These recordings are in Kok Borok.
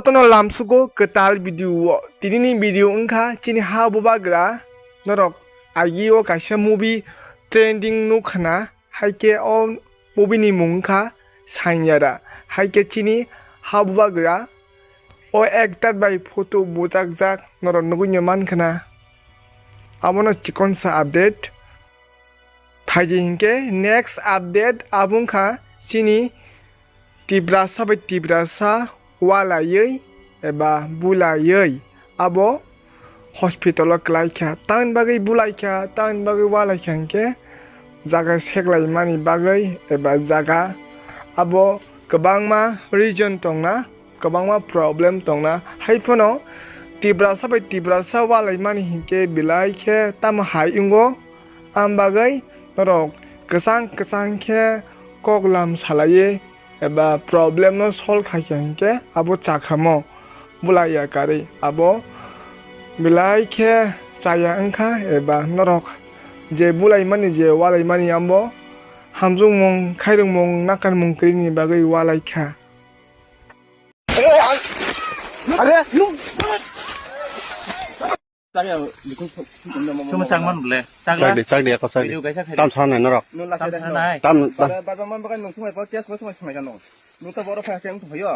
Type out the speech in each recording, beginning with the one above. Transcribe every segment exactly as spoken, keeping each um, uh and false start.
Tono lamsugo kwtal video o. Tinini video wngkha chini ha bubagra norok agi o kaisa movie trending nukha na, hai khe o movie ni mung wngkha Sanyara. Hai khe chini ha bubagra o actor bai photo bujakjak norok nugui no mankha na. Abono chikonsa update. Phaidi hinkhe next update abo wngkha chini Tiprasa bai Tiprasa walaiwi eba bulaiwi abo hospital o kwlaikha. Tamoni bagwi bulaikha, tamoni bagwi walaikha hinkhe jaga seklaimani bagwi eba jaga abo kwbangma reason tongna. Kwbangma problem tongna. Hai phano Tiprasa bai Tiprasa walaimani hinkhe belai khe tamo hai wngo. Ang bagwi norok kwchang kwchang khe kok lam salaiwi eba problem no solve khaikha hinkhe abo chakhamo bulaiya karwi abo belai khe chaya wngkha eba norok je bulaimani je walaimani abo hamjwkmung khairokmung nakarmung kwrwini bagwi walaikha. Are, nung. Chuma changman bole. Chagla. Chagdi, chagdi, ako chagdi. Video kaisa khai. Tam sana norok. Tam sana nai. Tam, tam. Baba, baba, man bagai nung chumai pa, kias mo chumai chumai jano. Nung ta boro phai keng thoi yo.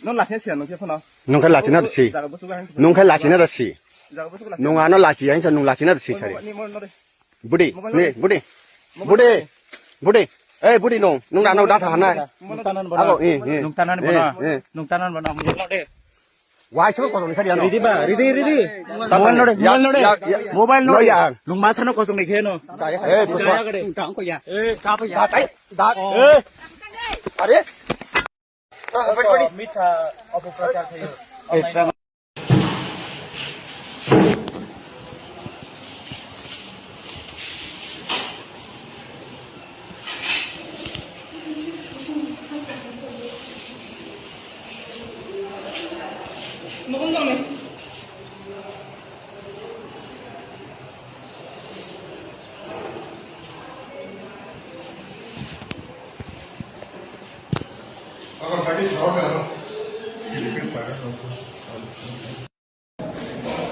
Nung lakhe sia nung ke phano. Nung khai lachina si. Jaga busu ga hang. Nung khai lachina si. Jaga busu ga. Nung ano lachi yang sa nung lachina si sari. Ni mo no re. Budi, ni, budi. Budi. Budi. Eh, budi nung. Nung ano datha hanai. Nung tanan bono. Abo, eh, eh. Nung tanan bono. Eh, eh. Nung tanan bono. Mobile node. Wai chama kono khari ano. Ridi ba, ridi, ridi. Mobile node, mobile node. Mobile node. Nung masano kosong ni kheno. Eh, pupa. Nung tang ko ya. Eh, ka pa ya. Dat, eh, dat. Eh. Are. Mitha opoprochar khayo.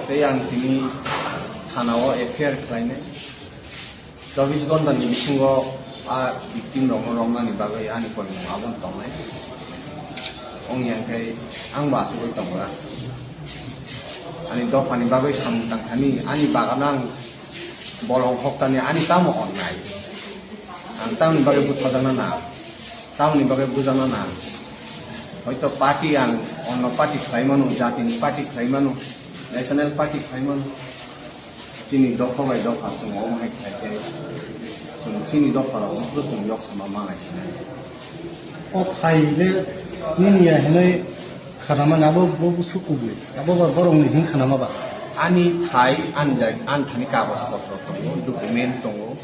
Tei ang tini thana o F I R khlainai. Chobbish ghonta ni bisingo a victim rokno romnani bagwi ani koimung abono tongnai. Ongya khe ang bo asugwi tongra. Ani dophani bagwi samung tangthani ani bagano ang bolong hoktani ani tamo onnai. Ang tamni bagwi butharjakna nang, tamni bagwi bujakna nang. Hoito party ang onno party khlai mano, jatini party khlai mano, national party khlai mano. Chini dopha bai dopha chwng omo hai khlai khe chwng chini dopha rok no chwng yok sama mangai sinai. O thai le nini ya hinui khanama na bo, bo, bo su kubui. Abo ba borok ni hin khanama ba. Ani thai, ani jai, ani thani kagoj potro tongo, document tongo,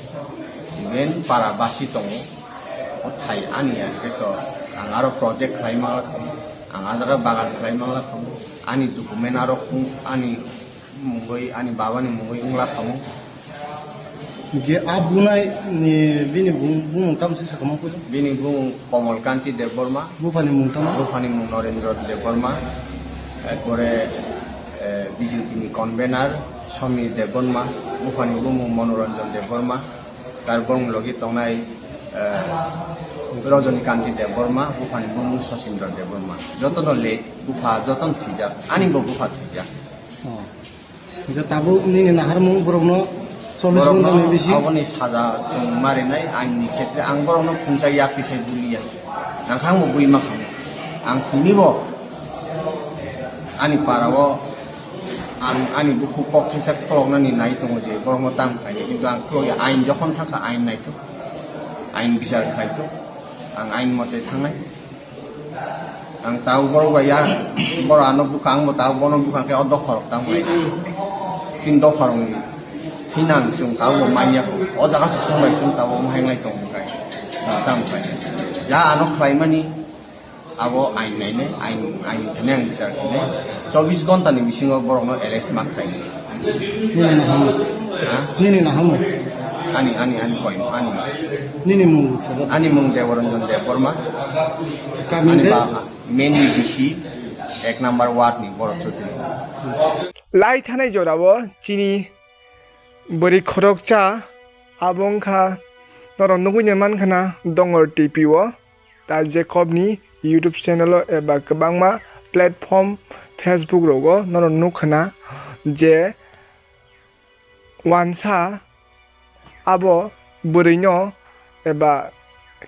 even para basi tongo. O thai ani ya khe to ang aro project khlai ma khamu, ang a jaga bagan khlai ma khamu, ani document aro kung ani mungwi, ani baba ni mungwi wngla khamu. Ge a bunai ni bini bung-, bumung tamo se sakama phudo? Bini bumung Komol Kanti Debbarma. Buphani mung tamo? Buphani mung Norendra Debbarma. Erpore, eh, B J P ni convener Somir Debbarma. Buphani bumung Manoranjan Debbarma. Tar bumung logi tongnai, eh, Rajani Kanti Debbarma. Buphani bumung Sachindra Debbarma. Jotono le bupha jotono thwijak. Ani bo bupha thwijak. Oh. Hingke tabuk nini naharmung borokno chobbish ghonta ni bisi? Borokno aboni saja chwng marinai ain ni khetre ang borokno phunsa yak tisai buliya. Nangkhang bo bui makhang. Ang tini bo ani para o ang ani bukhuk kok kisa kholoknani nai tongo je borokno tamo khainai, kintu ang khulokya ain jokhon thangkha ain naithok, ain bichar khaithok, ang ain mote thangnai. Ang tau borok bai ya, borok ano bwkha, ang bo tau bono bwkha khe o dophorok tamo bai. Chini dophorok ni thinang chwng tau bo manya. O jaga se chwng bai chwng tau bo hai ngai tong kai. Tamo kai. Ja ano khlai mani abo ain nai nai, ain, ain thani ang bichar khe nai. Chobbish ghonta ni bisingo borok no arrest ma khlai nai. Nini naharmung? Ha? Nini naharmung? Ani, ani, ani koi, ani. Nini mung sago? Ani mung Debaranjan Debbarma. Kami ani ke? Ba, main ni bisi. Ek number ward ni borok chudri. Lai thanai jorao chini bwrwi khoroksa abo wngkha norok nugui mankhana Dongor T V o, ta Jacob ni YouTube channel o eba kwbangma platform Facebook rogo norok nukhana je wansa abo bwrwino eba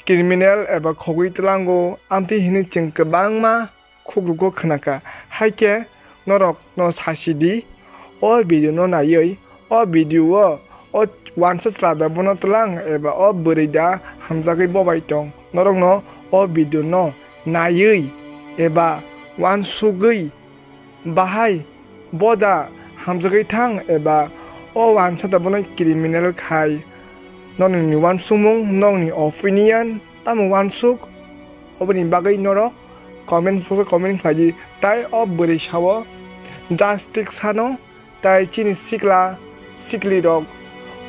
criminal eba khogwi tlango amtwi hinwi chwng kwbangma khukrugo khnakha. Haikhe norokno sasi di, o video no naiwi, o video o, o wansa chwla da bono tlang eba o bwrwi da hamjagwi bobai tong, norokno o video no naiwi eba wansugwi bahai bo da hamjagwi thang eba o wansa da bono criminal khai, nokni wansukmung, nokni opinion tamo wansuk, oboni bagwi norok comment box o comment khlai di. Tai o bwrwi sao justice sano, tai chini sikla sikli rok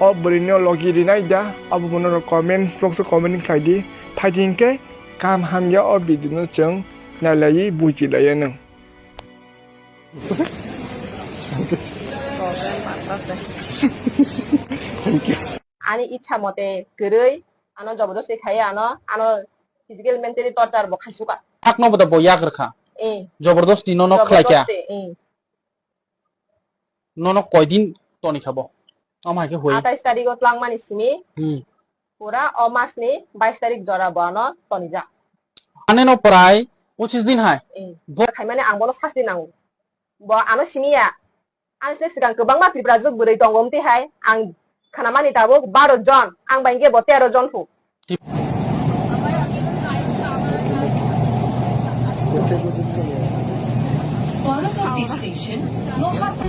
o bwrwino logi rinai da, abo bono rok comment box o comment khlai di. Phaidi hinkhe kaham hamya o video no chwng nailaiwi bujilaiyano. Ani ichha mote kwrwi, ano jobordosti khaiwi ano, ano physical, mentally torture bo khaisuka. Hakno bo da bo yak rwkha. Eh. Jobordosti nono khlai kha. Jobordosti, eh. Nono koidin toni kha bo? Omo hai khe hoi. Atais tarikh o twlangmani simi. Hmm. Pura o mas ni bais tarikh jora bo ano tonijak. Ane no prai pochis din hai. Eh. Bo khaimani ang bono sasti nango. Bo ano simi ya. Ang sle swkang kwbangma Tripura juk bwrwi tongo, amtwi hai ang khnamani tabuk baro jon, ang bai hwnkhe bo tero jon phu. পরবর্তী স্টেশন মহাপা